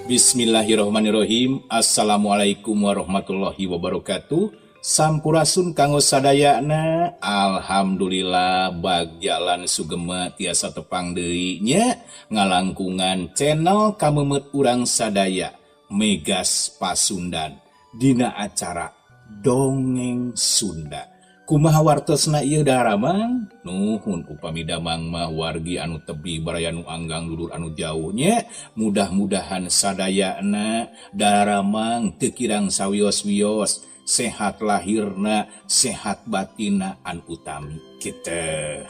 Bismillahirrahmanirrahim. Assalamualaikum warahmatullahi wabarakatuh. Sampurasun kanggo sadayana. Alhamdulillah bagjalan sugema tiasa tepang deui nya ngalangkungan channel kamemet urang sadaya Megas Pasundan dina acara Dongeng Sunda. Kumaha wartosna ieu daramang? Nuhun upami damang mah wargi anu tebih baraya nu anggang dulur anu jauhnya. Mudah-mudahan sadayana daramang teu kirang sawios-wios, sehat lahirna, sehat batina anu utami kitu.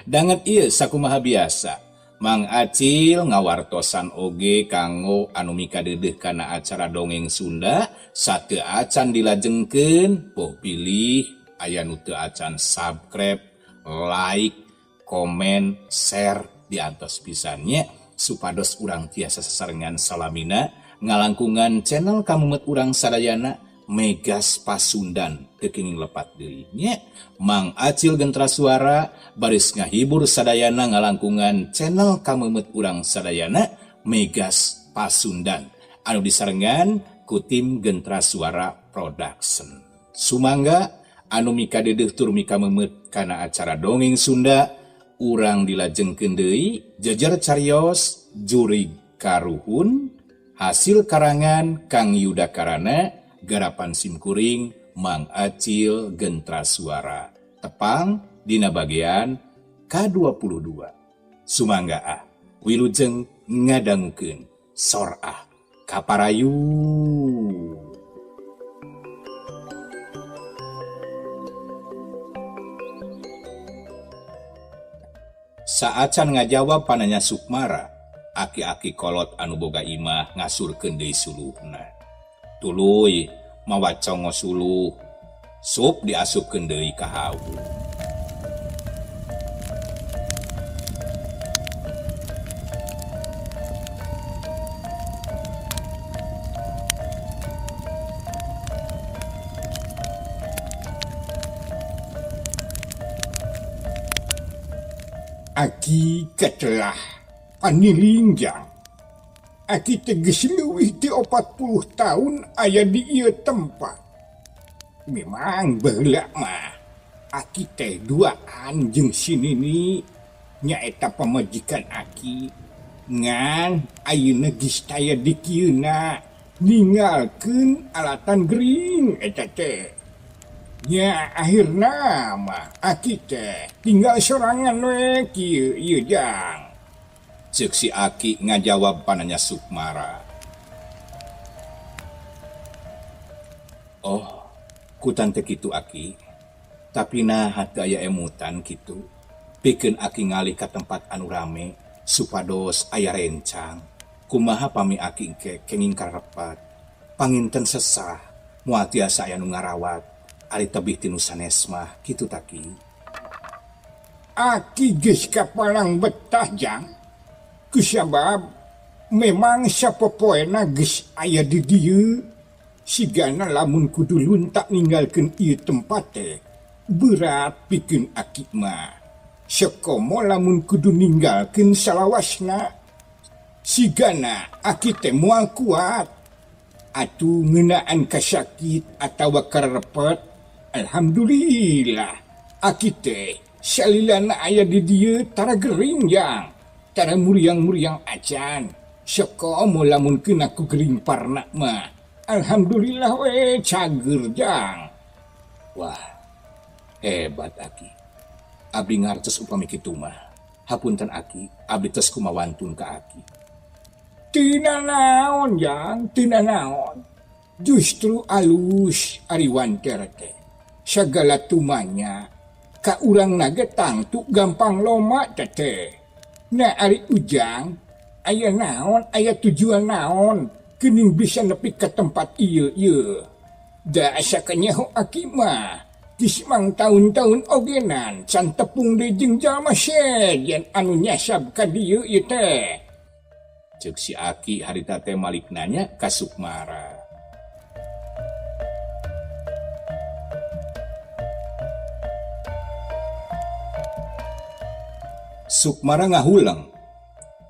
Danget ieu sakumaha biasa. Mang Acil ngawartosan oge kanggo anu mikadeudeuh kana acara Dongeng Sunda sateu acan dilajengkeun poh pilih aya nu teu acan subscribe, like, komen, share diantos pisan nya supados urang tiasa sasarengan salamina ngalangkungan channel kamemet urang sadayana Megas Pasundan teu kenging lepat deui nya. Mang Acil Gentra Suara baris ngahibur sadayana ngalangkungan channel kamemet urang sadayana Megas Pasundan anu disarengan ku tim Gentra Suara Production. Sumangga anu mikadeudeuh tur mikamemet kana acara Dongeng Sunda urang dilajengkeun deui jejer carios jurig karuhun hasil karangan Kang Yuda Karana garapan simkuring Mang Acil Gentra Suara tepang dina bagian K22. Sumangga ah wilujeng ngadangukeun sorah kaparayu. Saacan ngajawab pananya Sukmara, aki-aki kolot anu boga imah ngasurkeun deui suluhna. Tuluy mawa congo suluh, sup diasupkeun deui ka hawu. Aki katelah panilingjang. Aki teges leuwih ti 40 tahun aya di ieu tempat. Memang baheula mah aki teh duaan jeung si nini nyaeta pamajikan aki. Ngan ayeuna geus taya di kieuna ninggalkeun alatan gering eta teh. Nya akhirna mah aki teh tinggal sorangan we kieu ieu jang. Ceuk si aki ngajawab pananya Sukmara. Oh, kutan teh kitu aki. Tapi nah teu aya emutan kitu. Pikeun aki ngalih ka tempat anu rame supados aya rencang. Kumaha pami aki engke kenging karepat. Panginten sesah, moal tiasa aya nu ngarawat. Ari tebih ti nu sanes mah kitu taki. Aki geus kapalang betah jang. Kusabab memang sapopoena geus aya di dieu. Sigana lamun kudu luntak ninggalkeun ieu tempat teh berat pikeun aki mah. Sakomo lamun kudu ninggalkeun salawasna. Sigana aki teh moal kuat. Atuh ngeunaan kasakit atawa karepet. Alhamdulillah aki teh salilana aya di dieu tara gering jang. Tara muriang-muriang acan. Sakomo lamun kena ku gering parna mah. Alhamdulillah we cager jang. Wah, hebat aki. Abdi ngartos upami kitu mah. Hapunten aki, abdi tos kumawantun ka aki. Tina naon jang, tina naon. Justru alus ari wanter teh. Sagala tumanya ka urang nage tangtu gampang loma teh. Nah ari ujang aya naon, aya tujuan naon geuning bisa nepi ka tempat ieu ieu. Da asa kanyaho aki mah geus mang taun-taun ogenan can tepung deui jeung jalma sejen anu nyasab ka dieu ieu teh. Ceuk si aki harita teh malik nanya ka Sukmara. Sukmara ngahuleng.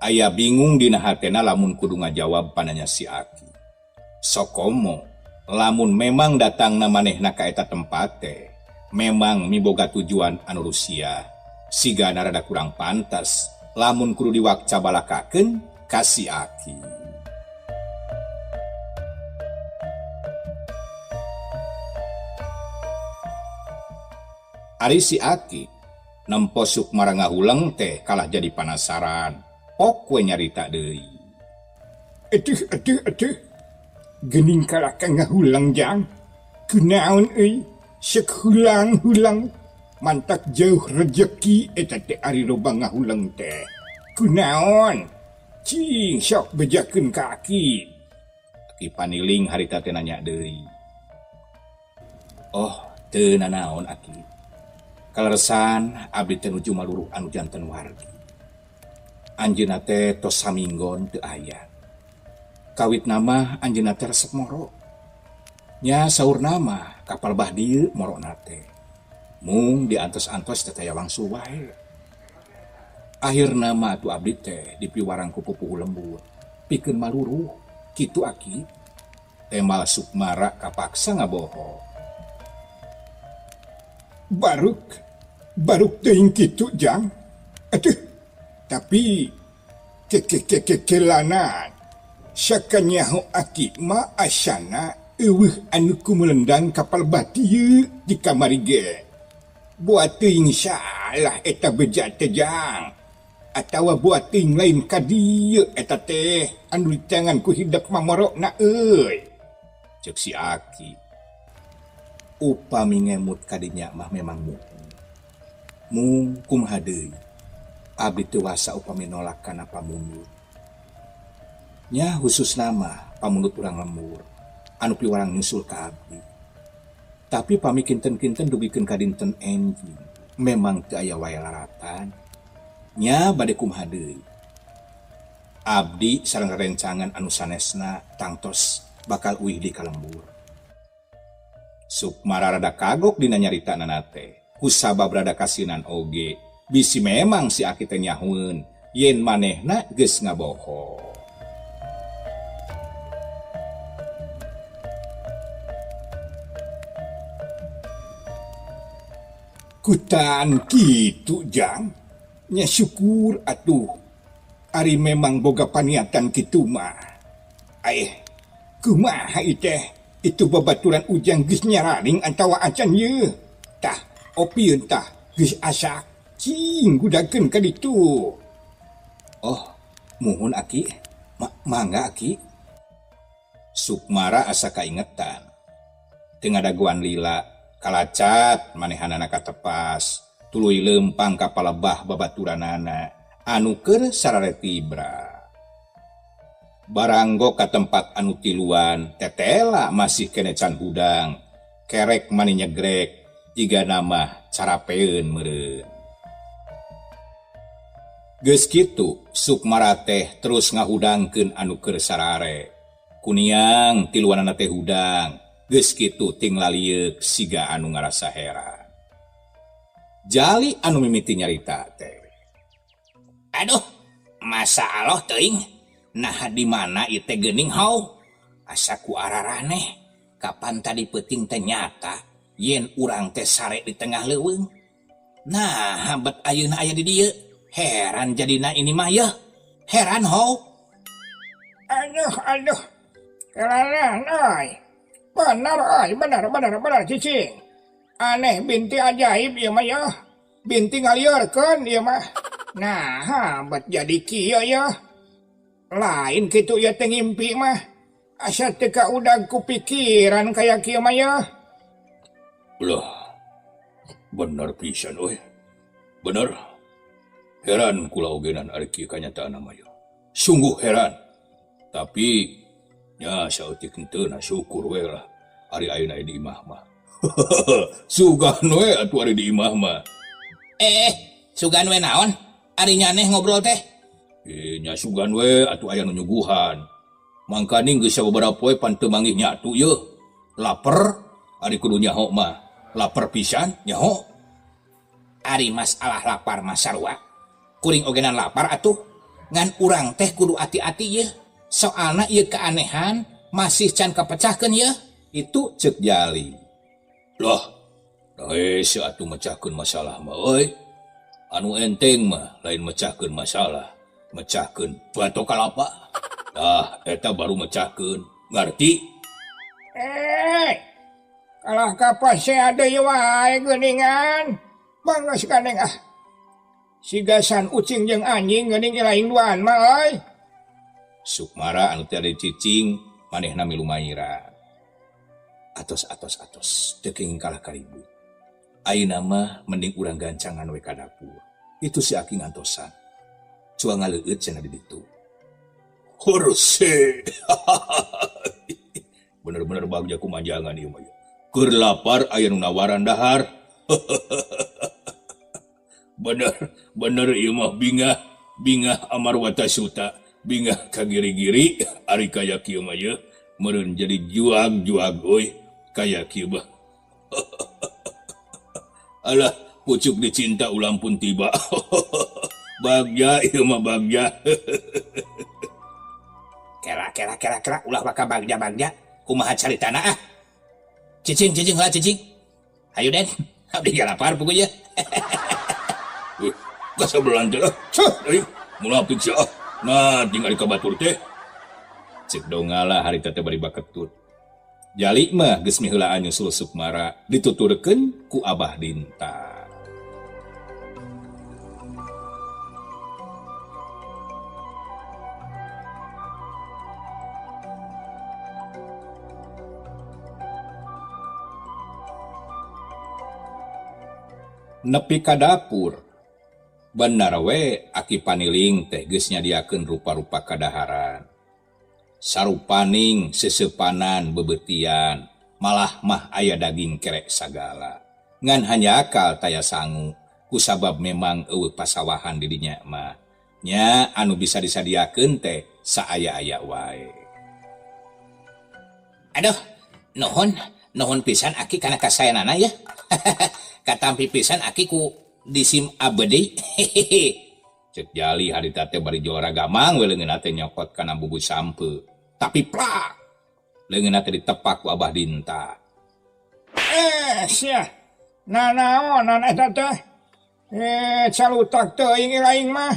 Aya bingung dina hatena lamun kudu ngajawab pananya si Aki. Sokomo lamun memang datangna manehna ka eta tempat teh memang miboga tujuan anu Rusia. Sigana rada kurang pantas lamun kudu diwakca balakakeun ka si Aki. Ari si Aki nempo Sukmara ngahuleng teh kalah jadi panasaran. Pok we nyarita deui. Aduh, aduh, aduh. Geuning kalah ka ngahuleng jang. Kunaon euy? Seuk hulang-hulang. Mantak jauh rejeki eta teh ari loba ngahuleng teh. Kunaon? Cing sok bejakeun ka aki. Aki paniling harita teh nanya deui. Oh, teu nanaon aki. Kaleresan abdi teh nuju maluruh anu janten wargi. Anjeunna teh tos saminggon teu aya. Kawit nama anjeunna teh resep moro. Nya saur nama kapal bah dieu morona teh. Mung diantos-antos teh taya wangsul wae. Akhirna mah atuh abdi teh dipiwarang ku pupuhu lembur. Pikeun maluruh kitu aki. Temal Sukmara kapaksa ngabohong. Baruk, baruk teuing kitu jang. Aduh, tapi kekekekekelanan. Sakanyaho aki ma asana eueuh anu kumelendang kapal batieu di kamari ge. Buat teuing salah eta beja teh jang. Atawa buat teuing lain ka dieu eta teh anu ditangan ku hidep mamorokna euy. Ceuk si Aki. Upami ngemut kadinya mah memang muhun. Mung kumaha deui? Abdi teu wasa upami nolak kana pamundut. Nya khusus nama pamundut urang lembur anu piwarang nyusul ka abdi. Tapi pami kinten-kinten dugikeun ka dinten enjing memang teu aya wae laratan. Nya bade kumaha deui? Abdi sareng rerencangan anu sanesna tangtos bakal uih di ka lembur. Sukmara rada kagok dina nyarita nana teh. Kusabab rada kasinan oge. Bisi memang si Aki teh nyahueun yen manehna geus ngabohong. Kutan kitu jang. Nya syukur atuh. Ari memang boga paniatan kitu mah. Aeh, kumaha ieu teh? Itu babaturan ujang geus nyararing antawa acan ye. Tah, opieun tah geus asak. Cing gudakeun ka ditu. Oh, muhun aki. Mangga aki. Sukmara asa kaingetan. Teu ngadaguan lila, kalacat manehanana katepas, tuluy leumpang ka palebah babaturanana anu keur sarare tibra. Baranggo ka tempat anu tiluan, tetela masih kene can hudang, kerek mani nyegrek, jiga nama carapeun meureun. Geus kitu, Sukmara teh terus ngahudangkeun anu keur sarare. Kuniang tiluanana teh hudang, geus kitu ting lalieuk siga anu ngarasa heran. Jali anu mimiti nyarita teh. Aduh, masa Allah teuing. Nah di mana ieu teh geuning hau? Asa ku araraneh. Kapan tadi peuting teh nyata yen urang teh sare di tengah leuweung. Nah, bet ayeuna aya di dieu. Heran jadina ini mah yeuh. Heran hau. Aduh, aduh. Heran euy. Benar euy, benar, benar, benar cicing. Aneh binti ajaib ieu mah yeuh. Binti ngaliurkeun ieu mah. Nah, bet jadi kieu yeuh. Lain kitu ieu teh ngimpi mah. Asa teu kaudag ku pikiran kaya kieu mah yeuh. Loh, bener pisan euy. Bener. Heran kula ogenan ari kieu kanyataan mah yeuh. Sungguh heran. Tapi nya saeutik henteu na syukur we lah ari ayeuna di imah mah. Sugan we atuh ari di imah mah. Sugan we naon? Ari nyaneh ngobrol teh? Nya sugan we atuh aya nu nyuguhan. Mangkaning geus sababaraha poe pan teu manggih nyatu yeuh. Laper ari kudu nyaho mah. Laper pisan nyaho. Ari masalah lapar mah sarua. Kuring ogenan lapar atuh. Ngan urang teh kudu hati-hati ye. Soalna ieu keanehan masih can kapecahkeun ye. Itu cek Jali. Loh, hese atuh mecahkeun masalah mah euy. Anu enteng mah lain mecahkeun masalah, mecahkeun batok kalapa. Tah eta baru mecahkeun, ngarti? Kalah kapasea deui wae geuningan. Bangga gandeng ah. Sigasan ucing jeung anjing geuning lain duaan mah euy. Sukmara anu teu cicing manehna milu maira. Atos atos atos teu kenging kalah karibut. Ayeuna mah mending urang gancangan we ka dapur. Itu si Aki ngantosan. Cua ngaleueut cenah di ditu. Horse. Bener-bener bagja kumanjangan ieu mah. Keur lapar aya nu nawaran dahar. Bener, bener ieu mah bingah, bingah Amarwata Suta, bingah ka giri-giri ari kaya kieu mah ye. Meureun jadi juag-juag euy kaya kieu mah. Alah, pucuk dicinta ulang pun tiba. Bagja ieu mah bagja. Kera kera kera kera ulah baka bagja bagja. Kumaha caritana ah. Cicing cicing heula cicing. Hayu Den, abdi lapar pokoknya. Kasabelan teh ah. Cah, euy, munafik sia ah. Nah, tinggal ka batur teh. Cek dongala harita teh bari baketut. Jali mah geus miheulaan nyusul Sukmara dituturkeun ku Abah Dinta. Nepi ka dapur. Bener we Aki Paniling teh geus nyadiakeun rupa-rupa kadaharan. Sarupaning sesepanan bebeutian, malah mah aya daging kerek sagala. Ngan hanya akal taya sangu, kusabab memang eueuh pasawahan di dinya mah. Nya anu bisa disadiakeun teh saaya-aya wae. Aduh, nuhun, nuhun pisan Aki kana kasayanana ya. Katampi pisan Aki ku disim abdi. Cek Jali harita teh bari jora gamang we leungeunna teh nyokot kana bubu sampe. Tapi plak leungeunna teh ditepak ku Abah Dinta. Sia. Nanaonan eta teh? Calutak teuing lain mah.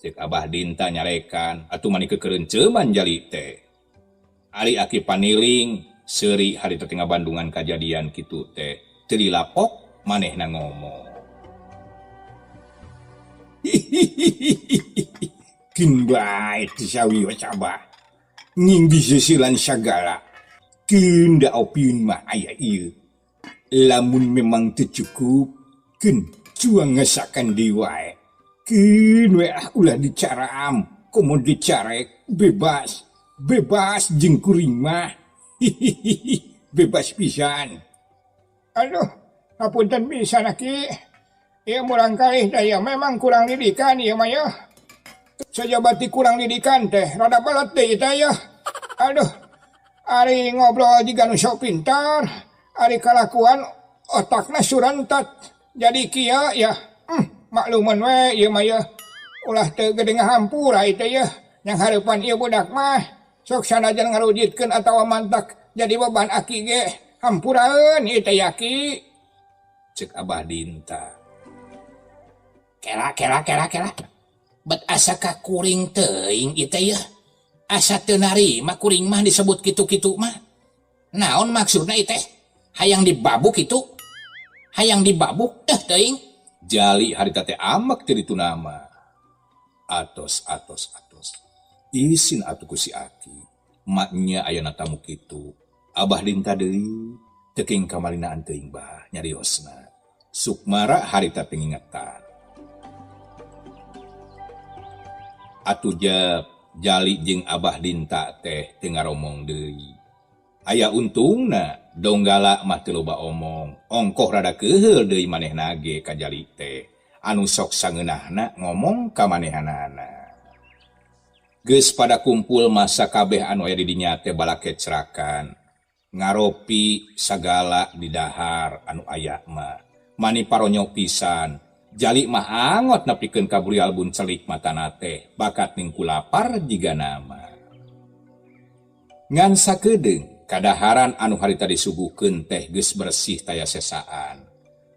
Cek Abah Dinta nyarekan atuh mani kekereunceman Jali teh. Ari Aki Paniling seuri harita teh ngabandungan kajadian kitu teh. Teu dilapok manehna ngomong. Kin bae teu sawios Abah. Ning disisilan sagala. Keun da opieun mah aya ieu. Lamun memang teu cukup, keun cuang ngesakan deui wae. Keun we ah ulah dicaram, komo dicarek, bebas. Bebas jeung kuring mah. Bebas pisan. Aduh, hapunten pisan Aki. Ieu murang kalih teh ya memang kurang didikan ieu mah ya. Sajabati kurang didikan teh, rada belet deui teh ya. Aduh, ari ngobrol jiga nu sok pintar, ari kalakuan otakna surentet. Jadi kieu ya, makluman we ieu mah ya. Ulah teu gede ngahampura ieu teh ya. Yang hareupan ieu budak mah sok sanajan ngarujitkeun atawa mantak jadi beban Aki ge. Hampuraeun ieu teh Aki. Cek Abah Dinta. Kela kela kela kela. Bet asa ka kuring teuing ieu teh yeuh. Asa teu narima kuring mah disebut kitu-kitu mah. Naon maksudna ieu teh? Hayang dibabuk kitu? Hayang dibabuk teh teuing. Jali harita teh amek teu ditu nama. Atos atos atos. Isin atuh ku si Aki. Maknya ayana tamu kitu. Abah Dinta deui teu kenging kamarinaan teuing bah nyariosna. Sukmara harita pengingetan. Atuh Jali jeung Abah Dinta teh teu ngaromong deui. Aya untungna donggala mah teu loba omong. Ongkoh rada keuheul deui manehna ge ka Jali teh. Anu sok sangeunahna ngomong ka manehanana. Geus pada kumpul masa kabeh anu aya di dinya teh balakecrakan. Ngaropi sagala di dahar anu aya mah. Mani paronyo pisan. Jali mah angot nepikeun ka burial buncelik matana teh bakat ning kulapar jiga nama. Ngan sakedeung kadaharan anu harita disuguhkeun teh geus bersih taya sesaan.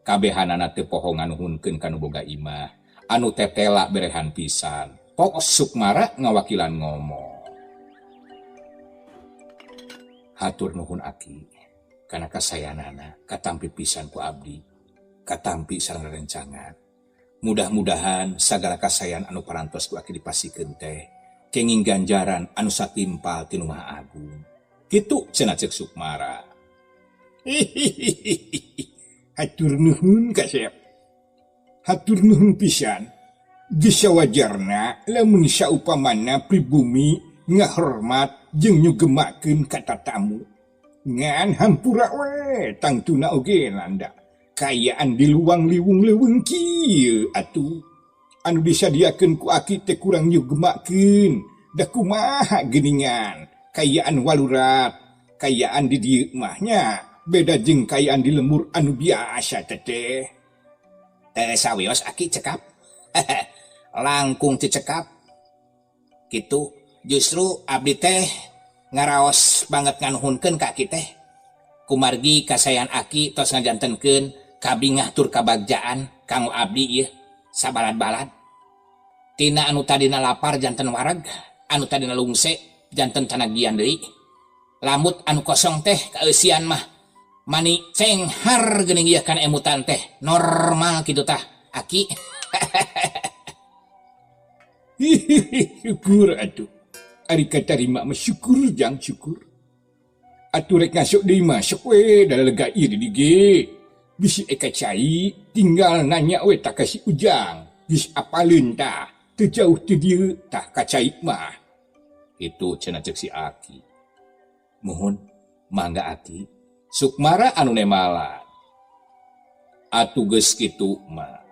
Kabehanana teu poho nganuhunkeun ka nu boga imah, anu tetela berehan pisan. Pok Sukmara ngawakilan ngomong. Hatur nuhun aki, kana kasayanana katampi pisan ku abdi, katampi sareng rerencangan. Mudah-mudahan sagala kasayan anu parantos ku aki dipasikeun teh kenging ganjaran anu satimpal ti Nu Maha Agung. Kitu cenah ceuk Sukmara. Hatur nuhun kasep. Hatur nuhun pisan. Geus sawajarna lamun saupamana pribumi ngahormat jeung nyugemakeun ka tatamu. Ngan hampura we tangtuna oge landa. Kaayaan di luang liwung leuweung kieu atuh. Anu disadiakeun ku aki teh kurang nyugemakeun. Da kumaha geuningan? Kaayaan walurat, kaayaan di dieu mah nya beda jeung kaayaan di lembur anu biasa teteh. Teh sawios aki cekap. Langkung cecekap. Kitu justru abdi teh ngaraos banget nganuhunkeun ka aki teh. Kumargi kasayan aki tos ngajantenkeun kabingah tur kabagjaan kanggo abdi ieu sabalad-balad. Tina anu tadina lapar janten wareg, anu tadina lungse janten tanagian deui. Lamut anu kosong teh kaeusian mah mani cenghar geuning ieu kana emutan teh normal kitu tah aki. Syukur atuh. Ari katarima mah syukur jang syukur. Atuh rek ngasuk deui mah sok we da lega ieu di ge. Bisi eka cai tinggal nanya we tak kasih ujang. Geus apaleun tah, teu jauh ti dieu tah ka cai mah. Kitu cenah ceuk si aki. Muhun mangga aki. Sukmara anu nemalan. Atuh geus kitu mah.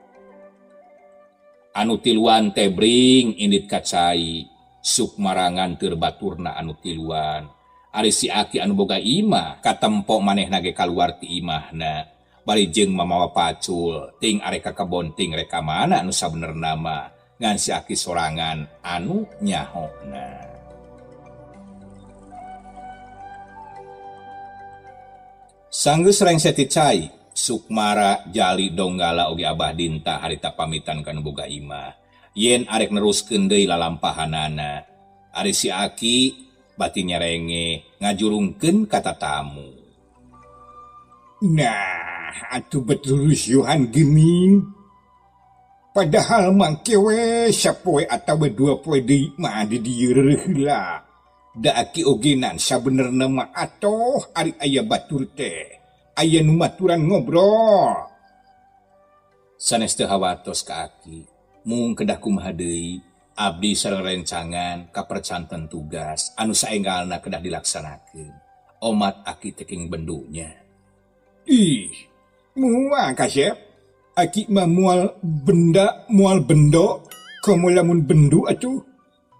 Anu tiluan teh bring indit ka cai. Sukmara nganteur baturna anu tiluan. Ari si aki anu boga imah katempo manehna ge kaluar ti imahna. Bari jeung mamawa pacul ting arek ka kebon ting rek ka mana anu sabenerna mah ngan si aki sorangan anu nyahona. Sanggeus rengse ti cai, Sukmara Jali Donggala oge Abah Dinta harita pamitan ka nu boga imah. Yen arek neruskeun deui lalampahanana. Ari si aki bati nyerenge ngajurungkeun ka tatamu. Nah, atuh betul Yohan geuning. Padahal mangke we sapoe atawa dua poe deui mah di dieu reureuh heula. Da aki ogenan sabenerna mah atoh ari aya batur teh. Aya nu maturan ngobrol. Sanes teu hawatos ka aki, mung kedah kumaha deui, abdi sareng rencangan kapercanten tugas anu saenggalna kedah dilaksanakeun. Omat aki teh king bendunya. Ih, moal kasep. Aki mah moal benda, moal bendo, komo lamun bendu atuh.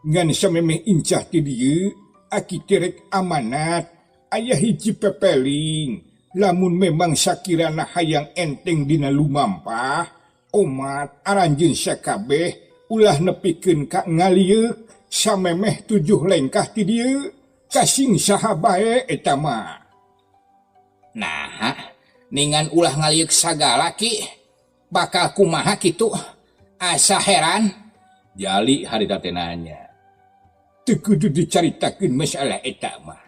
Ngan samemeh incah ti dieu, aki terek amanat, aya hiji pepeling. Lamun memang sakirana hayang enteng dina lumampah, omat aranjeun sakabeh ulah nepikeun ka ngalieuk samemeh 7 lengkah ti dieu, kasing saha bae eta mah. Nah, ningan ulah ngalieuk sagala ki, bakal kumaha kitu? Asa heran. Jali harita teh nanya. Teu kudu dicaritakeun masalah eta mah.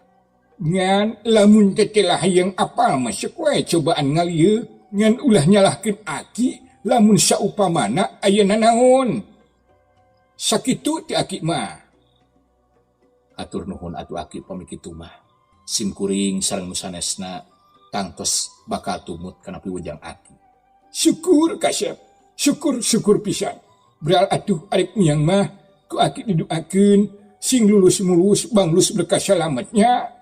Ngan lamun tetelah hayang apal mah sok we cobaan ngalieuk, ngan ulah nyalahkeun aki lamun saupamana aya nanaon. Sakitu ti aki mah. Atur nuhun atuh aki pami kitu mah. Sim kuring sareng nu sanesna tangtos bakal tumut kana piwejang aki. Syukur kasep, syukur syukur pisan. Beral atuh arek miang mah ku aki didoakeun sing lulus mulus banglus berkah salametnya.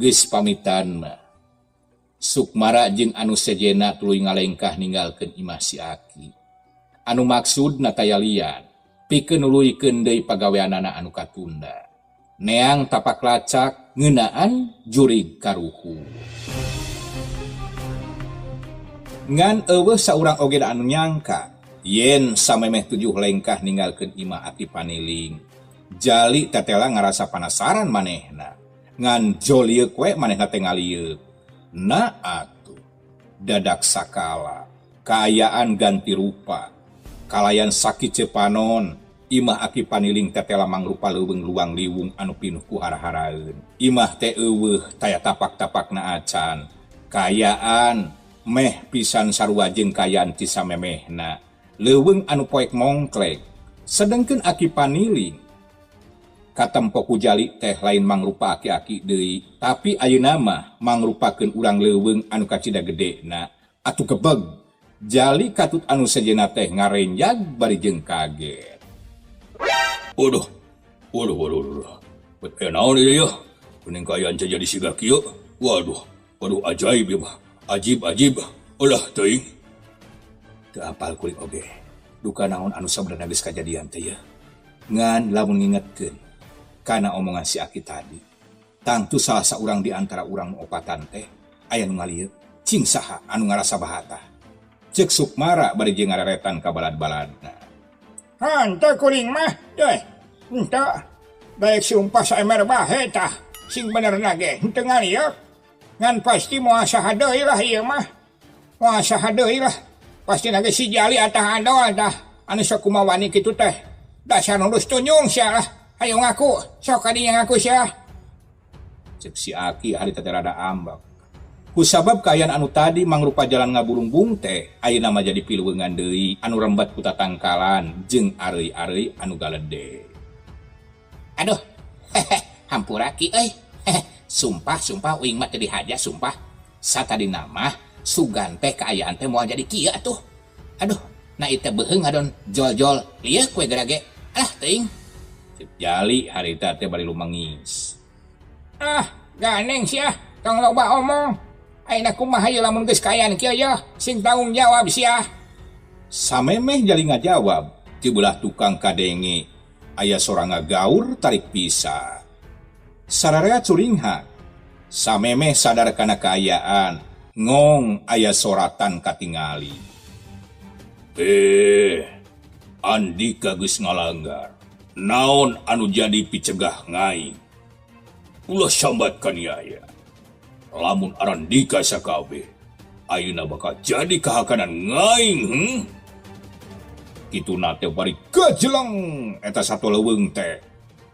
Geus pamitan mah. Sukmara jeung anu sejena tuluy ngalengkah ninggalkeun imah si aki. Anu maksudna taya lian, pikeun nuluykeun deui pagaweanana anu katunda. Neang tapak lacak ngeunaan jurig karuhu. Ngan eueuh saurang oge da anu nyangka yen samemeh 7 lengkah ninggalkeun imah Aki Paniling. Jali tetela ngarasa panasaran manehna. Ngan jolieuk we manehna teh ngalieuk. Na atuh dadak sakala kaayaan ganti rupa. Kalayan sakit cepanon imah Aki Paniling tetela mangrupa leuweung luang liwung anu pinuh ku hara-haraeun. Imah teh eueuh taya tapak-tapakna acan. Kaayaan meh pisan sarua jeung kaayaan ti samemehna. Leuweung anu poek mongklek. Sedengkeun Aki Paniling katempo ku Jali teh lain mangrupa aki-aki deui, tapi ayeuna mah mangrupakeun urang leuweung anu kacida gedena. Atuh gebeg. Jali katut anu sejenna teh ngarenjag bari jeung kaget. Waduh, waduh, waduh, waduh. Bet aya naon ieu yeuh? Kuning kaayaan teh jadi siga kieu. Waduh, waduh ajaib ieu mah. Ajib, ajib. Ulah teuing. Teu apal kuring oge. Duka naon anu sabenerna geus kajadian teh yeuh. Ngan lamun ngingetkeun kana omongan si Aki tadi, tangtu salah saurang di antara urang nu opatan teh aya nu ngalieuk, cing saha anu ngarasa bahatah. Ceuk Sukmara bari jeung ngareretan ka balad-baladna. Henteu kuring mah, deh. Henteu. Baik sumpah saemer bahe tah. Sing benerna ge henteu ngalieuk. Ngan pasti moal saha deui lah ieu mah. Moal saha deui lah. Pasti ge si Jali atah andol tah. Anu sok kumaha wani kitu teh. Dasar nurus tunyung sia lah. Hayo ngaku, sok ka dinya ngaku sia. Ceuk si Aki harita teh rada ambek. Kusabab kaayaan anu tadi mangrupa jalan ngaburungbung teh, ayeuna mah jadi piluweungan deui anu rembat ku tatangkalan jeung areuy-areuy anu galede. Aduh, hampura ki euy. Sumpah, sumpah uing mah teu dihaja sumpah. Satadina mah sugan teh kaayaan teh moal jadi kieu atuh. Aduh, na ieu teh beuheung ngadon jol-jol lieu kue gerage. Alah teuing. Cek Jali harita teh bari lumangis. Ah, ganeng sia, tong loba omong. Ayeuna kumaha ieu lamun geus kaayaan kieu yeuh, sing tanggung jawab sia. Samemeh Jali ngajawab, ti belah tukang kadenge aya sora ngagaur tarik pisah. Sararea curinghak. Samemeh sadar kana kaayaan, ngong aya soratan katingali. Andika geus ngalanggar. Naon anu jadi picegah ngaing? Ulah sambat kaniaya. Lamun Arandika sakabeh, ayeuna bakal jadi kahakanan ngaing, Kituna teh bari gejeleng eta satu leuweung teh.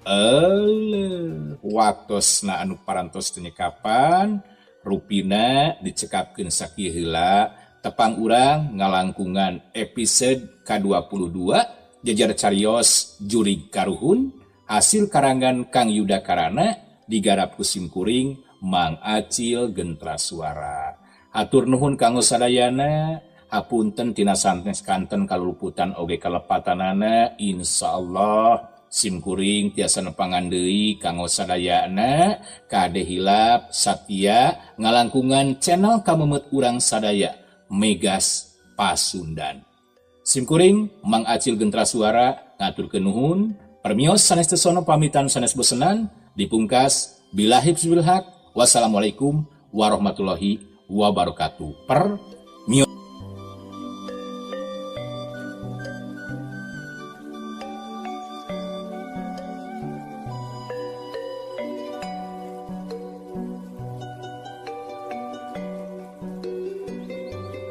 Eleuh, waktosna anu parantos teu nyekapan, rupina dicekapkeun sakieu heula, tepang urang ngalangkungan episode ka-22 Jejer Carios Jurig Karuhun hasil karangan Kang Yuda Karana digarap ku simkuring Mang Acil Gentra Suara. Hatur nuhun kanggo sadayana, hapunten tina santes kanten kaluputan oge kalepatanana, insyaallah simkuring tiasa nepangan deui kanggo sadayana, kade hilap satia ngalangkungan channel kamemet urang sadaya Megas Pasundan. Simkuring Mang Acil Gentra Suara ngaturkeun nuhun, permios sanes tesono pamitan sanes bosenan, dipungkas bilahib bilhak. Wassalamualaikum warahmatullahi wabarakatuh. Per